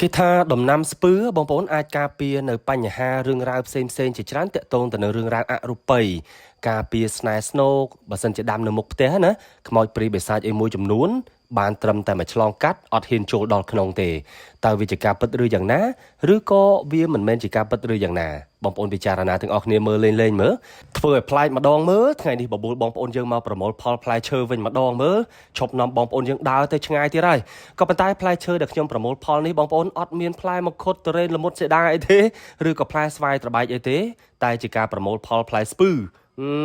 គេថាដំណាំស្ពឺបងប្អូនអាចការពារនៅបញ្ហារឿងរ៉ាវផ្សេងផ្សេងៗជាច្រើនតាក់ទងទៅនឹងរឿងរ៉ាវអរូបីការពារស្នេហ៍ស្នោកបើសិនជាដាំនៅមុខផ្ទះណាខ្មោចព្រាយបិសាចអីមួយចំនួនបានត្រឹមតែមួយឆ្លងកាត់អត់ហ៊ានចូលដល់ក្នុងទេតើវាជាការពិតឬយ៉ាងណាឬក៏វាមិនមែនជាការពិតឬយ៉ាងណាបងប្អូនពិចារណាទាំងអស់គ្នាមើលលេងៗមើលធ្វើឲ្យប្លែកម្ដងមើលថ្ងៃនេះបបួលបងប្អូនយើងមកប្រមូលផលផ្លែឈើវិញម្ដងមើលឈប់នាំបងប្អូនយើងដើរទៅឆ្ងាយទៀតហើយក៏ប៉ុន្តែផ្លែឈើដែលខ្ញុំប្រមូលផលនេះបងប្អូនអត់មានផ្លែមង្ឃុតទុរេនល្មុតសេដាអីទេឬក៏ផ្លែស្វាយត្របែកអីទេតែជាការប្រមូលផលផ្លែស្ពឺ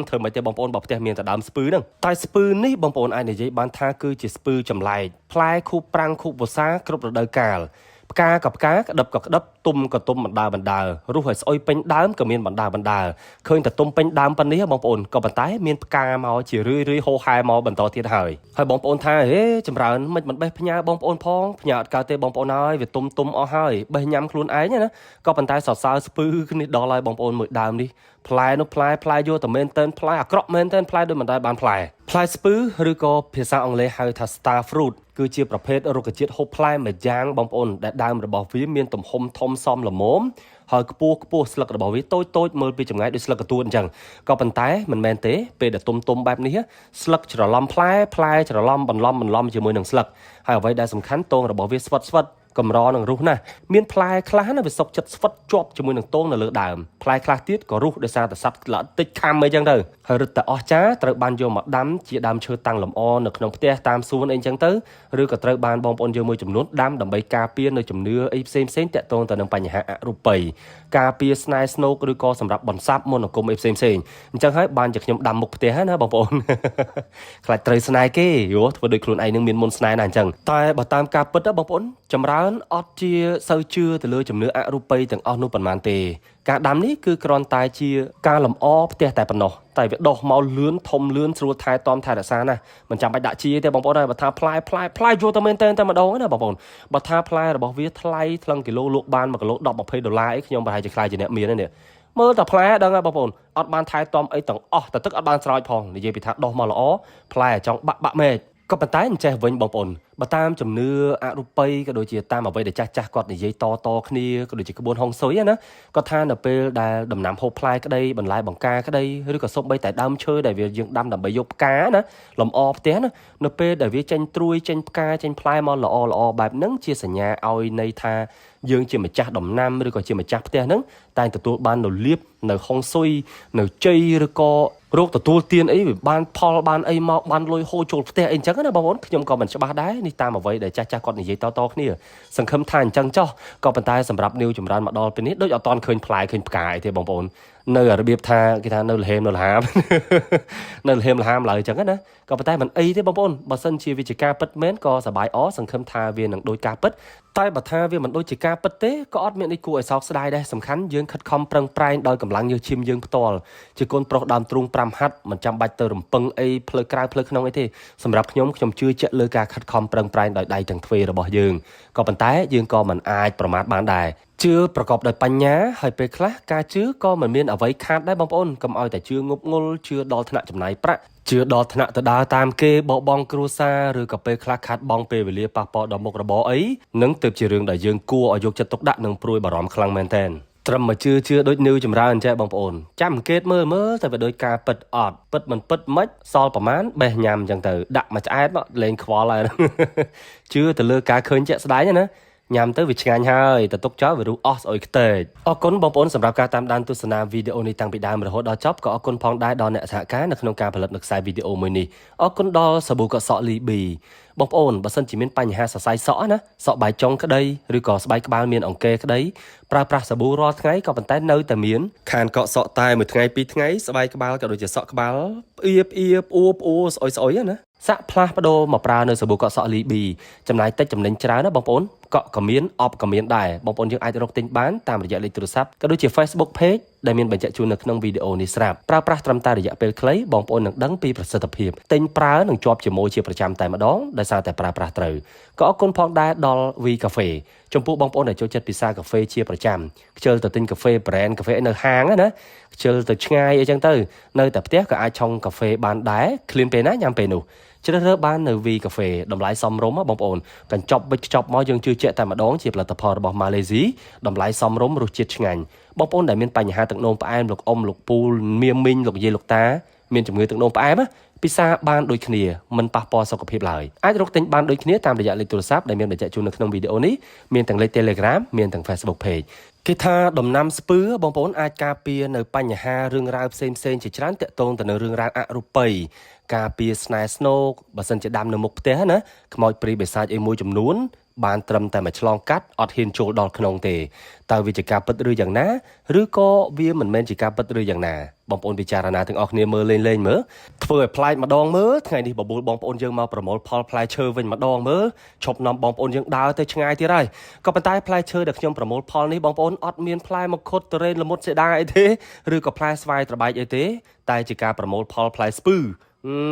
ធ្វើម៉េចទេបងប្អូនបើផ្ទះមានតែដើមស្ពឺហ្នឹងតែស្ពឺនេះបងប្អូនអាចនិយាយបានថាគឺជាស្ពឺចម្លែកផ្លែខូបប្រាំងខូបវស្សាគ្រប់រដូវកាលផ្កាក៏ផ្កាក្តឹបក៏ក្តឹបទុំក៏ទុំបណ្ដើបណ្ដើរុះឲ្យស្អុយពេញដើមក៏មានបណ្ដើបណ្ដើឃើញតែទុំពេញដើមប៉ុណ្នេះបងប្អូនក៏ប៉ុន្តែមានផ្កាមកជារឿយរឿយហូរហែមកបន្តទៀតហើយហើយបងប្អូនថាហេចម្រើនមិនមិនបេះផ្ញើបងប្អូនផងផ្ញើអត់កើតទេបងប្អូនហើយវាទុំទុំអស់ហើយបេះញ៉ាំខ្លួនឯងណាក៏ប៉ុន្តែសរសើរស្ពឺគ្នាដល់ហើយបងប្អូនមួយដើមនេះ ផ្លែនោះផ្លែផ្លែយកតែមែនតែនផ្លែអាក្រក់មែនតែនផ្លែដូចមិនដែលបានផ្លែផ្លែស្ពឺឬក៏ភាសាអង់គ្លេសហៅថា star fruit គឺជាប្រភេទរុក្ខជាតិហូបផ្លែមួយយ៉ាងបងប្អូនដែលដើមរបស់វាមានទំហំធំសមល្មមហើយខ្ពស់ខ្ពស់ស្លឹករបស់វាតូចតូចមើលពីចម្ងាយដូចស្លឹកកន្ទួតអញ្ចឹងក៏ប៉ុន្តែមិនមែនទេពេលដែលទុំទុំបែបនេះស្លឹកច្រឡំផ្លែផ្លែច្រឡំបន្លំបន្លំជាមួយនឹងស្លឹកហើយអ្វីដែលសំខាន់ទងរបស់វាស្វិតស្វិតកម្រនឹងរុះណាស់មានផ្លែខ្លះណាវាសុកចិត្តស្វិតជាប់ជាមួយនឹងទងនៅលើដើមផ្លែខ្លះទៀតក៏រុះដោយសារតែសត្វល្អិតតិចខំអីចឹងទៅហើយរឹតតែអស់ចាត្រូវបានយកមកដាំជាដើមឈើតាំងលម្អនៅក្នុងផ្ទះតាមសួនអីចឹងទៅឬក៏ត្រូវបានបងប្អូនយើងមួយចំនួនដាំដើម្បីការពារនៅជំនឿអីផ្សេងផ្សេងៗតាក់ទងទៅនឹងបញ្ហាអរូបីការពារស្នេហ៍ស្នោកឬក៏សម្រាប់បន្សាបមន្តអាគមអីផ្សេងផ្សេងៗអញ្ចឹងហើយបានជាខ្ញុំដាំមុខផ្ទះណាបងប្អូន ខ្លាចត្រូវស្នេហ៍គេយោធ្វើដូចខ្លួនឯងនឹងមានមុនស្នេហ៍ណាអញ្ចឹងតែបើតាមការពិតណាបងប្អូនចម្រើនអត់ជាសូវជឿទៅលើជំនឿអរូបីទាំងអស់នោះប៉ុន្មានទេការដាំនេះគឺគ្រាន់តែជាការលម្អផ្ទះតែប៉ុណ្ណោះតែវាដុះមកលឿនធំលឿនស្រួលថែទាំថែរក្សាណាស់មិនចាំបាច់ដាក់ជីទេបងប្អូនហើយបើថាផ្លែផ្លែផ្លែយកតែមែនតែតែម្ដងណាបងប្អូនបើថាផ្លែរបស់វាថ្លៃថ្លឹងគីឡូលក់បាន1គីឡូ10 20ដុល្លារអីខ្ញុំប្រហែលជាខ្លាយជាអ្នកមានហើយនេះមើលតែផ្លែដឹងហើយបងប្អូនអត់បានថែទាំអីទាំងអស់តែទឹកអត់បានស្រោចផងនិយាយពីថាដុះមកល្អផ្លែចង់បាក់បាក់មែកក៏ប៉ុន្តែអញ្ចេះវិញបងប្អូនបើតាមជំនឿអរូបីក៏ដូចជាតាមអ្វីដែលចាស់ចាស់គាត់និយាយតតគ្នាក៏ដូចជាក្បួនហុងស៊ុយណាគាត់ថានៅពេលដែលដំណាំហូបផ្លែក្តីបន្លែបង្ការក្តីឬក៏សូម្បីតែដើមឈើដែលវាយើងដាំដើម្បីយកផ្កាណាលម្អផ្ទះណានៅពេលដែលវាចេញត្រួយចេញផ្កាចេញផ្លែមកល្អល្អបែបហ្នឹងជាសញ្ញាឲ្យន័យថាយើងជាម្ចាស់ដំណាំឬក៏ជាម្ចាស់ផ្ទះហ្នឹងតែងទទួលបាននៅលៀបនៅហុងស៊ុយនៅជ័យឬក៏រោគទទួលទានអីវាបានផលបានអីមកបានលុយហូរចូលផ្ទះអីអញ្ចឹងណាបងប្អូនខ្ញុំក៏មិនច្បាស់ដែរនេះតាមអ្វីដែលចាស់ចាស់គាត់និយាយតតគ្នាសង្ឃឹមថាអញ្ចឹងចោះក៏ប៉ុន្តែសម្រាប់នីវចម្រើនមកដល់ពេលនេះដូចអត់តន់ឃើញផ្លែឃើញផ្កាអីទេបងប្អូននៅរបៀបថាគេថានៅលហេមនៅលហាម នៅលហេមលហាមឡើយអញ្ចឹងណាក៏ប៉ុន្តែមិនអីទេបងប្អូនបើសិនជាវាជាការពិតមែនក៏សប្បាយអសង្ឃឹមថាវានឹងដូចការពិតតែបើថាវាមិនដូចជាការពិតទេក៏អត់មានអីគួរឲ្យសោកស្ដាយដែរសំខាន់យើងខិតខំប្រឹងប្រែងដោយកម្លាំងញើសឈាមយើងផ្ទាល់ជាកូនប្រុសដើមទ្រូង5ហាត់មិនចាំបាច់ទៅរំពឹងអីផ្លូវក្រៅផ្លូវក្នុងអីទេសម្រាប់ខ្ញុំខ្ញុំជឿជាក់លើការខិតខំប្រឹងប្រែងដោយដៃទាំងទ្វេរបស់យើងក៏ប៉ុន្តែយើងក៏មិនអាចប្រមាថបានដែរជឿប្រកបដោយបញ្ញាហើយពេលខ្លះការជឿក៏មិនមានអ្វីខាតដែរបងប្អូនកុំឲ្យតែជឿងប់ងល់ជឿដល់ថ្នាក់ចំណាយប្រាក់ជឿដល់ថ្នាក់ទៅដើរតាមគេបបង់គ្រួសារឬក៏ពេលខ្លះខាតបង់ពេលវេលាប៉ះពាល់ដល់មុខរបរអីនឹងទើបជារឿងដែលយើងគួរឲ្យយកចិត្តទុកដាក់និងព្រួយបារម្ភខ្លាំងមែនទែនត្រឹមមកជឿជឿដូចនីវចម្រើនចេះបងប្អូនចាំអង្កេតមើលមើលតែវាដូចការពិតអត់ពិតមិនពិតមិនសល់ប្រមាណបេះញ៉ាំអញ្ចឹងទៅដាក់មួយឆ្អែតមកលេងខ្វល់ហើយ ជឿទៅលើការឃើញជាក់ស្ដែងណាញ៉ាំទៅវាឆ្ងាញ់ហើយតែទុកចោលវារុះអស់ស្អុយខ្ទេចអរគុណបងប្អូនសម្រាប់ការតាមដានទស្សនាវីដេអូនេះតាំងពីដើមរហូតដល់ចប់ក៏អរគុណផងដែរដល់អ្នកសហការនៅក្នុងការផលិតនូវខ្សែវីដេអូមួយនេះអរគុណដល់សាប៊ូកក់សក់លីប៊ីបងប្អូនបើសិនជាមានបញ្ហាសរសៃសក់ណាសក់បាយចុងក្តីឬក៏ស្បែកក្បាលមានអង្គេក្តីប្រើប្រាស់សាប៊ូរាល់ថ្ងៃក៏ប៉ុន្តែនៅតែមានខានកក់សក់តែមួយថ្ងៃពីរថ្ងៃស្បែកក្បាលក៏ដូចជាសក់ក្បាលផ្អៀផ្អៀផ្អួផ្អួស្អុយស្អុយណាសាក់ផ្លាស់ប្ដូរមកប្រើនៅសាប៊ូកក់សក់លីប៊ីចំណាយតិចចំណេញច្រើនណាបងប្អូនកក់ក៏មានអបក៏មានដែរបងប្អូនយើងអាចរកទិញបានតាមរយៈលេខទូរស័ព្ទក៏ដូចជា Facebook Page ដែលមានបញ្ជាក់ជូននៅក្នុងវីដេអូនេះស្រាប់ប្រើប្រាស់ត្រឹមតែរយៈពេលខ្លីបងប្អូននឹងដឹងពីប្រសិទ្ធភាពទិញប្រើនឹងជាប់ជាមួយជាប្រចាំតែម្ដងដោយសារតែប្រើប្រាស់ត្រូវក៏អរគុណផងដែរដល់ V Cafe ចំពោះបងប្អូនដែលចូលចិត្តពិសាកាហ្វេជាប្រចាំខ្ជិលទៅទិញកាហ្វេ brand កាហ្វេនៅហាងណាខ្ជិលទៅឆ្ងាយអីចឹងទៅនៅតែផ្ទះក៏អាចឆុងកាហ្វេបានដែរឃ្លានពេលណាញ៉ាំពេលនោះ ជ្រើសរើសបាននៅ V Cafe តម្លៃសមរម្យបងប្អូនកញ្ចប់វិចខ្ចប់មកយើងជឿជាក់តែម្ដងជាផលិតផលរបស់ម៉ាឡេស៊ីតម្លៃសមរម្យរសជាតិឆ្ងាញ់បងប្អូនដែលមានបញ្ហាទឹកនោមផ្អែមលោកអ៊ំលោកពូមៀមីងលោកយាយលោកតាមានជំងឺទឹកនោមផ្អែមពិសាបានដូចគ្នាមិនប៉ះពាល់សុខភាពឡើយអាចរកទិញបានដូចគ្នាតាមរយៈលេខទូរស័ព្ទដែលមានបញ្ជាក់ជូននៅក្នុងវីដេអូនេះមានទាំងលេខ Telegram មានទាំង Facebook Page គេថាដំណាំស្ពឺបងប្អូនអាចការពារនៅបញ្ហារឿងរ៉ាវផ្សេងផ្សេងជាច្រើនតាក់ទងទៅនឹងរឿងរ៉ាវអរូបីការពារស្នេហ៍ស្នោកបើសិនជាដាំនៅមុខផ្ទះណាខ្មោចព្រីបិសាចអីមួយចំនួនបានត្រឹមតែមួយឆ្លងកាត់អត់ហ៊ានចូលដល់ក្នុងទេតើវាជាការពិតឬយ៉ាងណាឬក៏វាមិនមែនជាការពិតឬយ៉ាងណាបងប្អូនពិចារណាទាំងអស់គ្នាមើលលេងលេងមើលធ្វើឲ្យប្លែកម្ដងមើលថ្ងៃនេះបបួលបងប្អូនយើងមកប្រមូលផលផ្លែឈើវិញម្ដងមើលឈប់នាំបងប្អូនយើងដើរទៅឆ្ងាយទៀតហើយក៏ប៉ុន្តែផ្លែឈើដែលខ្ញុំប្រមូលផលនេះបងប្អូនអត់មានផ្លែមង្ឃុតទុរេនល្មុតសេដាអីទេឬក៏ផ្លែស្វាយត្របែកអីទេតែជាការប្រមូលផលផ្លែស្ពឺ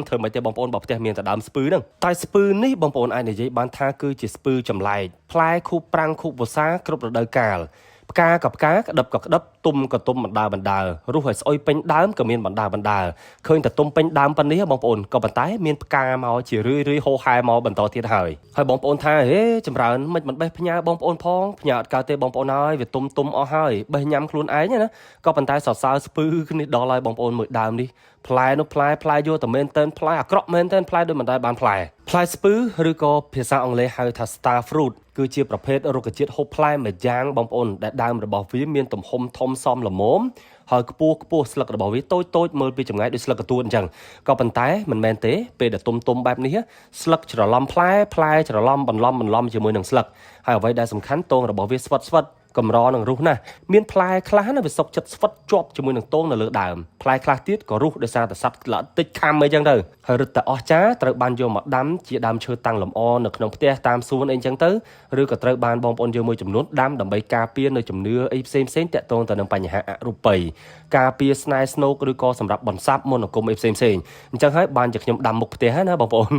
ធ្វើម៉េចទេបងប្អូនបើផ្ទះមានតែដើមស្ពឺហ្នឹងតែស្ពឺនេះបងប្អូនអាចនិយាយបានថាគឺជាស្ពឺចម្លែកផ្លែខូបប្រាំងខូបវស្សាគ្រប់រដូវកាលផ្កាក៏ផ្កាក្តឹបក៏ក្តឹបទុំក៏ទុំបណ្ដើបណ្ដើរុះឲ្យស្អុយពេញដើមក៏មានបណ្ដើបណ្ដើឃើញតែទុំពេញដើមប៉ុណ្នេះបងប្អូនក៏ប៉ុន្តែមានផ្កាមកជារឿយរឿយហូហែមកបន្តទៀតហើយហើយបងប្អូនថាហេចម្រើនមិនមិនបេះផ្ញើបងប្អូនផងផ្ញើអត់កើតទេបងប្អូនហើយវាទុំទុំអស់ហើយបេះញ៉ាំខ្លួនឯងណាក៏ប៉ុន្តែសរសើរស្ពឺគ្នាដល់ហើយបងប្អូនមួយដើមនេះផ្លែនោះផ្លែផ្លែយកតែមែនតែនផ្លែអាក្រក់មែនតែនផ្លែដូចមិនដែលបានផ្លែផ្លែស្ពឺឬក៏ភាសាអង់គ្លេសហៅថា star fruit គឺជាប្រភេទរុក្ខជាតិហូបផ្លែមួយយ៉ាងបងប្អូនដែលដើមរបស់វាមានទំហំធំសមល្មមហើយខ្ពស់ខ្ពស់ស្លឹករបស់វាតូចតូចមើលពីចម្ងាយដូចស្លឹកកទួតអញ្ចឹងក៏ប៉ុន្តែមិនមែនទេពេលដែលទុំទុំបែបនេះស្លឹកច្រឡំផ្លែផ្លែច្រឡំបន្លំបន្លំជាមួយនឹងស្លឹកហើយអ្វីដែលសំខាន់ទងរបស់វាស្វិតស្វិតកម្រនឹងរុះណាស់មានផ្លែខ្លះណាវាសុកចិត្តស្វិតជាប់ជាមួយនឹងទងនៅលើដើមផ្លែខ្លះទៀតក៏រុះដោយសារតែសត្វល្អិតតិចខំអីចឹងទៅហើយរឹតតែអស់ចាត្រូវបានយកមកដាំជាដើមឈើតាំងលម្អនៅក្នុងផ្ទះតាមសួនអីចឹងទៅឬក៏ត្រូវបានបងប្អូនយើងមួយចំនួនដាំដើម្បីការពារនៅជំនឿអីផ្សេងផ្សេងតាក់ទងទៅនឹងបញ្ហាអរូបីការពារស្នេហ៍ស្នោកឬក៏សម្រាប់បន្សាបមន្តអាគមអីផ្សេងផ្សេងអញ្ចឹងហើយបានជាខ្ញុំដាំមុខផ្ទះណាបងប្អូន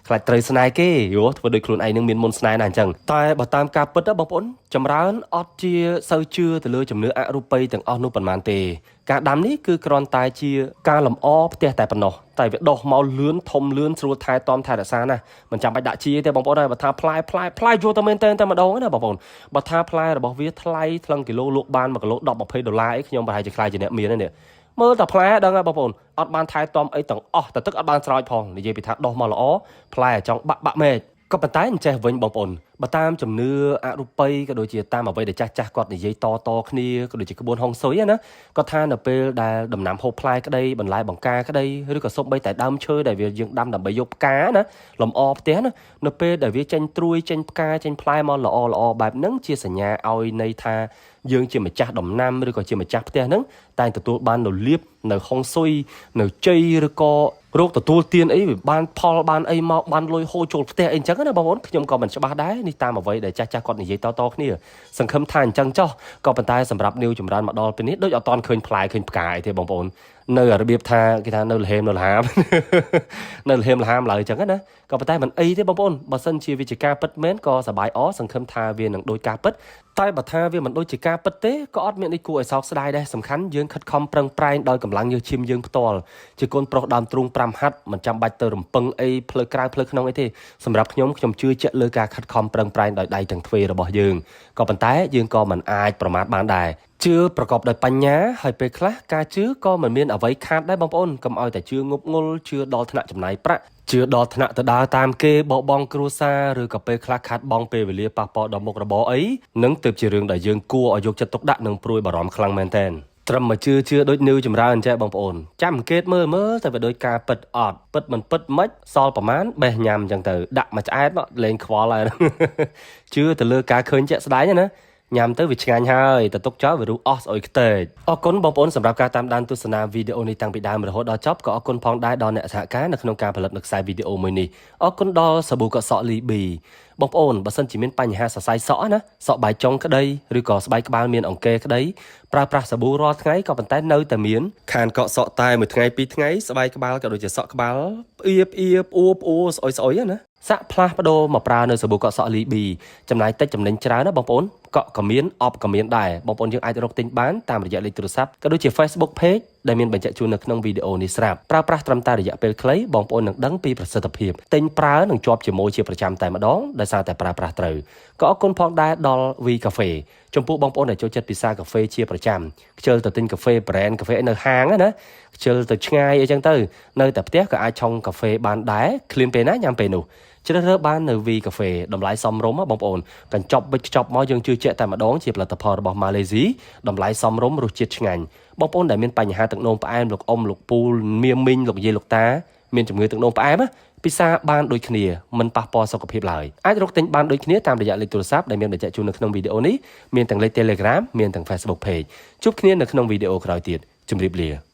ខ្លាចត្រូវស្នេហ៍គេយោធ្វើដូចខ្លួនឯងនឹងមានមុនស្នេហ៍ណាអញ្ចឹងតែបើតាមការពិតណាបងប្អូនចម្រើនអត់ជាសូវជឿទៅលើជំនឿអរូបីទាំងអស់នោះប៉ុន្មានទេការដាំនេះគឺគ្រាន់តែជាការលម្អផ្ទះតែប៉ុណ្ណោះតែវាដុះមកលឿនធំលឿនស្រួលថែទាំថែរក្សាណាស់មិនចាំបាច់ដាក់ជីទេបងប្អូនហើយបើថាផ្លែផ្លែផ្លែយកតែមែនតែតែម្ដងណាបងប្អូនបើថាផ្លែរបស់វាថ្លៃថ្លឹងគីឡូលក់បាន1គីឡូ10 20ដុល្លារអីខ្ញុំប្រហែលជាខ្លាយជាអ្នកមានហើយនេះមើលតែផ្លែដឹងហើយបងប្អូនអត់បានថែទាំអីទាំងអស់តែទឹកអត់បានស្រោចផងនិយាយពីថាដុះមកល្អផ្លែចង់បាក់បាក់មែកក៏ប៉ុន្តែអញ្ចេះវិញបងប្អូនបើតាមជំនឿអរូបីក៏ដូចជាតាមអ្វីដែលចាស់ចាស់គាត់និយាយតតគ្នាក៏ដូចជាក្បួនហុងស៊ុយណាគាត់ថានៅពេលដែលដំណាំហូបផ្លែក្តីបន្លែបង្ការក្តីឬក៏សូម្បីតែដើមឈើដែលវាយើងដាំដើម្បីយកផ្កាណាលម្អផ្ទះណានៅពេលដែលវាចេញត្រួយចេញផ្កាចេញផ្លែមកល្អល្អបែបហ្នឹងជាសញ្ញាឲ្យន័យថាយើងជាម្ចាស់ដំណាំឬក៏ជាម្ចាស់ផ្ទះហ្នឹងតែងទទួលបាននូវលាភនៅហុងស៊ុយនៅជ័យឬក៏រោគទទួលទានអីវាបានផលបានអីមកបានលុយហូរចូលផ្ទះអីអញ្ចឹងណាបងប្អូនខ្ញុំក៏មិនច្បាស់ដែរនេះតាមអ្វីដែលចាស់ចាស់គាត់និយាយតតគ្នាសង្ឃឹមថាអញ្ចឹងចោះក៏ប៉ុន្តែសម្រាប់នីវចម្រើនមកដល់ពេលនេះដូចអត់តន់ឃើញផ្លែឃើញផ្កាអីទេបងប្អូននៅរបៀបថាគេថានៅលហេមនៅលហាម នៅលហេមលហាមឡើយអញ្ចឹងណាក៏ប៉ុន្តែមិនអីទេបងប្អូនបើសិនជាវាជាការពិតមែនក៏សប្បាយអសង្ឃឹមថាវានឹងដូចការពិតតែបើថាវាមិនដូចជាការពិតទេក៏អត់មានអីគួរឲ្យសោកស្ដាយដែរសំខាន់យើងខិតខំប្រឹងប្រែងដោយកម្លាំងញើសឈាមយើងផ្ទាល់ជាកូនប្រុសដើមទ្រូង5ហាត់មិនចាំបាច់ទៅរំពឹងអីផ្លូវក្រៅផ្លូវក្នុងអីទេសម្រាប់ខ្ញុំខ្ញុំជឿជាក់លើការខិតខំប្រឹងប្រែងដោយដៃទាំងទ្វេរបស់យើងក៏ប៉ុន្តែយើងក៏មិនអាចប្រមាថបានដែរជឿប្រកបដោយបញ្ញាហើយពេលខ្លះការជឿក៏មិនមានអ្វីខាតដែរបងប្អូនកុំឲ្យតែជឿងប់ងល់ជឿដល់ថ្នាក់ចំណាយប្រាក់ជឿដល់ថ្នាក់ទៅដើរតាមគេបបង់គ្រួសារឬក៏ពេលខ្លះខាតបង់ពេលវេលាប៉ះពាល់ដល់មុខរបរអីនឹងទើបជារឿងដែលយើងគួរឲ្យយកចិត្តទុកដាក់និងព្រួយបារម្ភខ្លាំងមែនទែនត្រឹមមកជឿជឿដូចនីវចម្រើនចេះបងប្អូនចាំអង្កេតមើលមើលតែវាដូចការពិតអត់ពិតមិនពិតមិនសល់ប្រមាណបេះញ៉ាំអញ្ចឹងទៅដាក់មួយឆ្អែតមកលេងខ្វល់ហើយ ជឿទៅលើការឃើញជាក់ស្ដែងណាញ៉ាំទៅវាឆ្ងាញ់ហើយតែទុកចោលវារុះអស់ស្អុយខ្ទេចអរគុណបងប្អូនសម្រាប់ការតាមដានទស្សនាវីដេអូនេះតាំងពីដើមរហូតដល់ចប់ក៏អរគុណផងដែរដល់អ្នកសហការនៅក្នុងការផលិតនូវខ្សែវីដេអូមួយនេះអរគុណដល់សាប៊ូកក់សក់លីប៊ីបងប្អូនបើសិនជាមានបញ្ហាសរសៃសក់ណាសក់បាយចុងក្តីឬក៏ស្បែកក្បាលមានអង្គេក្តីប្រើប្រាស់សាប៊ូរាល់ថ្ងៃក៏ប៉ុន្តែនៅតែមានខានកក់សក់តែមួយថ្ងៃពីរថ្ងៃស្បែកក្បាលក៏ដូចជាសក់ក្បាលផ្អៀផ្អៀផ្អួផ្អួស្អុយស្អុយណាសាក់ផ្លាស់ប្ដូរមកប្រើនៅសាប៊ូកក់សក់លីប៊ីចំណាយតិចចំណេញច្រើនណាបងប្អូនកក់ក៏មានអប់ក៏មានដែរបងប្អូនយើងអាចរកទិញបានតាមរយៈលេខទូរស័ព្ទក៏ដូចជា Facebook Page ដែលមានបញ្ជាក់ជូននៅក្នុងវីដេអូនេះស្រាប់ប្រើប្រាស់ត្រឹមតែរយៈពេលខ្លីបងប្អូននឹងដឹងពីប្រសិទ្ធភាពទិញប្រើនឹងជាប់ជាមួយជាប្រចាំតែម្ដងដោយសារតែប្រើប្រាស់ត្រូវក៏អរគុណផងដែរដល់ V Cafe ចំពោះបងប្អូនដែលចូលចិត្តពិសាកាហ្វេជាប្រចាំខ្ជិលទៅទិញកាហ្វេ brand កាហ្វេនៅហាងណាខ្ជិលទៅឆ្ងាយអីចឹងទៅនៅតែផ្ទះក៏អាចឆុងកាហ្វេបានដែរឃ្លានពេលណាញ៉ាំពេលនោះជ្រើសរើសបាននៅ V Cafe តម្លៃសមរម្យបងប្អូនកញ្ចប់វិចខ្ចប់មកយើងជឿជាក់តែម្ដងជាផលិតផលរបស់ម៉ាឡេស៊ីតម្លៃសមរម្យរសជាតិឆ្ងាញ់បងប្អូនដែលមានបញ្ហាទឹកនោមផ្អែមលោកអ៊ំលោកពូមៀមីងលោកយាយលោកតាមានជំងឺទឹកនោមផ្អែមពិសាបានដូចគ្នាមិនប៉ះពាល់សុខភាពឡើយអាចរកទិញបានដូចគ្នាតាមរយៈលេខទូរស័ព្ទដែលមានបញ្ជាក់ជូននៅក្នុងវីដេអូនេះមានទាំងលេខ Telegram មានទាំង Facebook Page ជួបគ្នានៅក្នុងវីដេអូក្រោយទៀតជម្រាបលា។